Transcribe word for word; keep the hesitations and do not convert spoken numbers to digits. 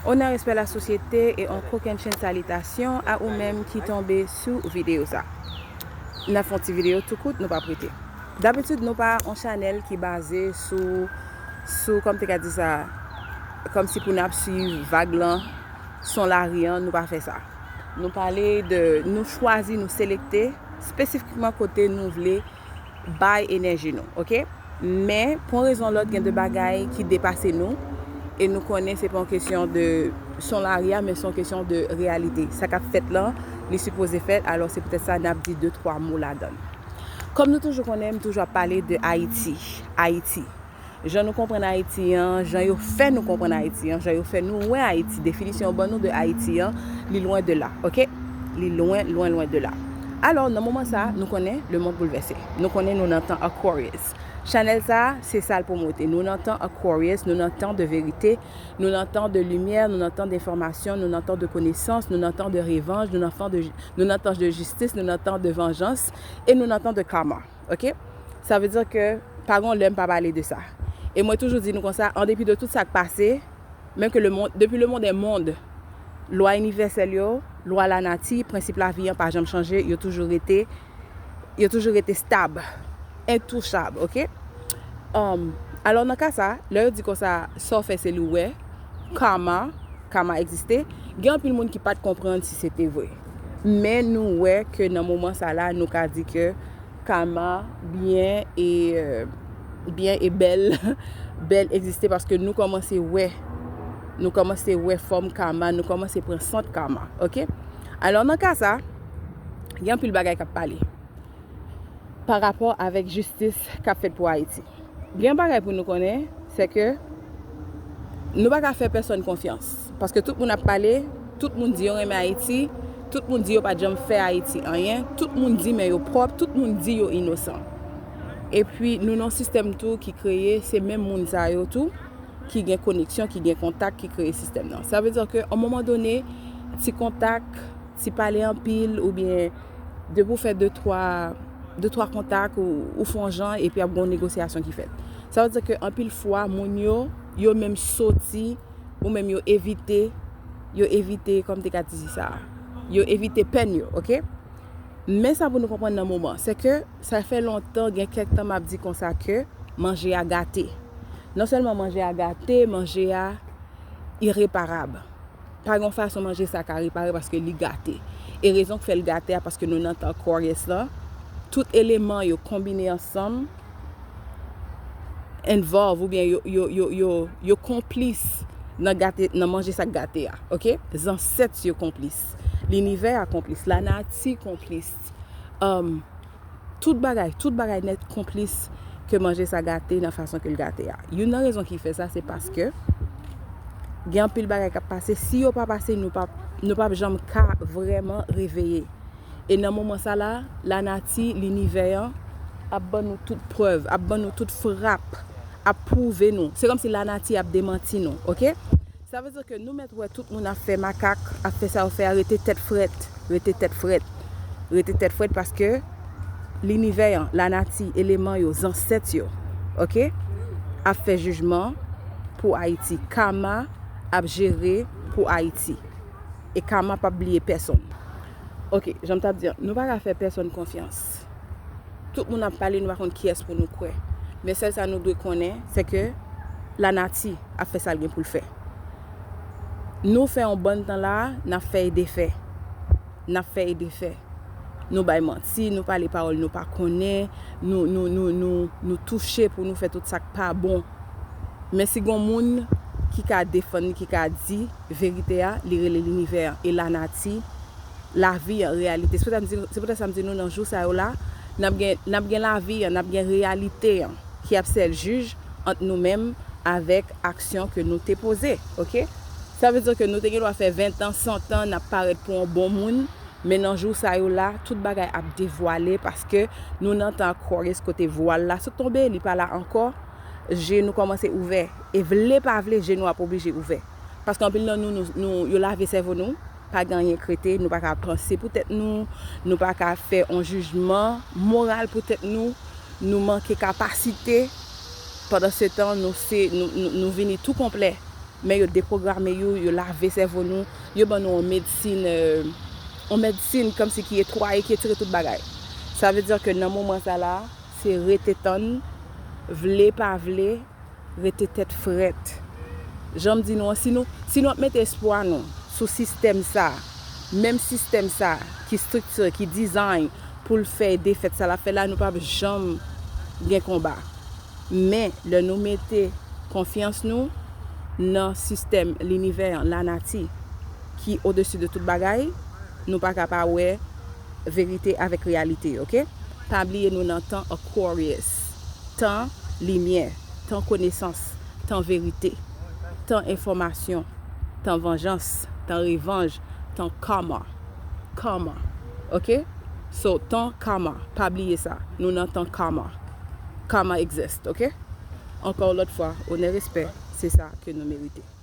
Onè, respè, lasosyete e yon kokennchenn salitasyon a ou menm ki tonbe sou videyo sa. N ap fè yon ti videyo tou kout, nou p ap rete. Dabitid, nou pa yon chanèl ki baze sou, sou, kòm te ka di sa, kòmsi pou n ap swiv vag lan, son lari an, nou pa fè sa. Nou pale de, nou chwazi, nou selekte espesifikman kote nou vle bay enèji nou, oke? Men, pou yon rezon lòt, gen de bagay ki depase nou, e nou konnen se pa yon kesyon de son lari a, men se yon kesyon de reyalite. Sa k ap fèt lan, li sipoze fèt, alò se poutèt sa n ap di de twa mo ladan l. Kòm nou toujou konnen, m toujou ap pale de Ayiti. Ayiti. Jan nou konprann Ayiti an, jan yo fè nou konprann Ayiti an, jan yo fè nou wè Ayiti, definisyon yo ban nou de Ayiti an, li lwen de la, oke? Li lwen, lwen, lwen de la. Alò, nan moman sa, nou konnen lemonn boulvèse. Nou konnen nou nan tan Aquarius. Chanèl sa, se sa l pwomote. Nou nan tan Aquarius, nou nan tan de verite, nou nan tan de limyè, nou nan tan de enfòmasyon, nou nan tan de konesans, nou nan tan de revanj, nou nan tan de, nou nan tan de jistis, nou nan tan de vanjans, e nou nan tan de karma. Oke? Sa vle di ke pa gen yon lè m pa pale de sa. E mwen toujou di nou konsa, an depi de tout sa k pase, menm ke le monde, depuis le monde est monde, lwa inivèsèl yo, lwa lanati, prensip lavi an pa janm chanje, yo toujou rete, yo toujou rete stab, entouchab, oke? Um, alò nan ka sa, lè yo di konsa, sa w fè se li w wè, karma, karma egziste, gen anpil moun ki pa t konprann si se te vre. Men nou wè ke nan moman sa la, nou ka di ke karma byen e, euh, byen e bèl, bèl egziste paske nou kòmanse wè, nou kòmanse wè fòm karma, nou kòmanse pran sant karma, oke? Alò nan ka sa, gen anpil bagay k ap pale pa rapò avèk jistis k ap fèt pou Ayiti. Gen yon bagay pou nou konnen, se ke nou pa ka fè pèsòn konfyans. Paske tout moun ap pale, tout moun di yo renmen Ayiti, tout moun di yo pa t janm fè Ayiti anyen, tout moun di men yo pwòp, tout moun di yo inosan. Epi nou nan yon sistèm tou ki kreye, se menm moun sa yo tou ki gen koneksyon, ki gen kontak, ki kreye sistèm nan. Sa vle di ke yon moman done, ti kontak, ti pale anpil, oubyen depi w fè de twa, de twa kontak, ou, ou fè yon jan, epi ap gen yon negosyasyon ki fèt. Sa vle di ke anpil fwa, moun yo, yo menm soti, ou menm yo evite, yo evite, kòm te ka di sa, yo evite pèn yo, oke? Men sa pou nou konprann nan moman, se ke sa fè lontan, gen kèk tan m ap di konsa ke manje a gate. Non sèlman manje a gate, manje a ireparab. Pa gen fason manje sa ka repare paske li gate. E rezon k fè l gate a, paske nou nan tan Aquarius lan, tout eleman yo konbine ansanm, involve oubyen yo, yo, yo, yo, yo konplis nan gate, nan manje sa k gate a, oke? Zansèt yo konplis. Linivè a konplis. Lanati konplis. Um, tout bagay, tout bagay nèt konplis ke manje sa gate nan fason ke l gate a. Youn nan rezon ki fè sa, se paske gen anpil bagay k ap pase. Si yo pa pase, nou p ap, nou p ap janm ka vrèman reveye. E nan moman sa la, lanati, linivè an, ap ban nou tout prèv, ap ban nou tout frap, ap pwouve nou. Se kòmsi lanati ap demanti nou, oke? Sa vle di ke nou mèt wè tout moun ap fè makak, ap fè sa yo fè a, rete tèt frèt, rete tèt frèt, rete tèt frèt paske linivè an, lanati, eleman yo, zansèt yo, oke, ap fè jijman pou Ayiti. Kama ap jere pou Ayiti. E kama p ap bliye pèsonn. Oke, jan m t ap di an, nou pa ka fè pèsonn konfyans. Tout moun ap pale, nou pa konn kiyès pou nou kwè. Men sèl sa nou dwe konnen, se ke lanati ap fè sa l gen pou l fè. Nou fè yon bann tan la, n ap fè e defè. N ap fè e defè. Nou bay manti, nou pale pawòl nou pa konnen, nou, nou, nou, nou, nou touche pou nou fè tout sa k pa bon. Men si gon moun ki ka defann li, ki ka di verite a, li rele linivè an e lanati, lavi an, reyalite. Se poutèt m di, se poutèt sa m di nou nan jou sa yo la, n ap gen, n ap gen lavi an, n ap gen reyalite an ki ap sèl jij ant nou menm avèk aksyon ke nou te poze, oke? Sa vle di ke nou te gen dwa fè ven tan, san tan, n ap parèt pou yon bon moun, men nan jou sa yo la, tout bagay ap devwale paske nou nan tan Aquarius kote vwal la sot tonbe, li pa la ankò, je nou kòmanse ouvè. E vle pa vle, je nou ap oblije ouvè. Paske anpil nan nou, nou, nou, yo lave sèvo nou, pa gen anyen k rete, nou pa ka panse pou tèt nou, nou pa ka fè yon jijman moral pou tèt nou, nou manke kapasite. Pandansetan, nou se, nou, nou, nou vini tou konplè. men yo deprograme yo, yo lave sèvo nou, yo ban nou yon medsin, euh, yon medsin kòmsi ki etwaye, ki etire tout bagay. Sa vle di ke nan moman sa la, se rete tann, vle pa vle, rete tèt frèt. Jan m di nou an, si nou, si nou ap mete espwa nou sou sistèm sa, menm sistèm sa ki striktire, ki design pou l fè defèt sa l ap fè la, nou p ap janm gen konba. Men, lè nou mete konfyans nou nan sistèm linivè an, lanati, ki odesi de tout bagay, nou pa ka pa wè verite avèk reyalite, oke? Pa bliye nou nan tan Aquarius, tan limyè, tan konesans, tan verite, tan enfòmasyon, tan vanjans, tan revanj, tan karma. Karma, oke? So, tan karma, pa bliye sa. Nou nan tan karma. Karma exist, oke? Ankò lòt fwa, onè, respè, se sa ke nou merite.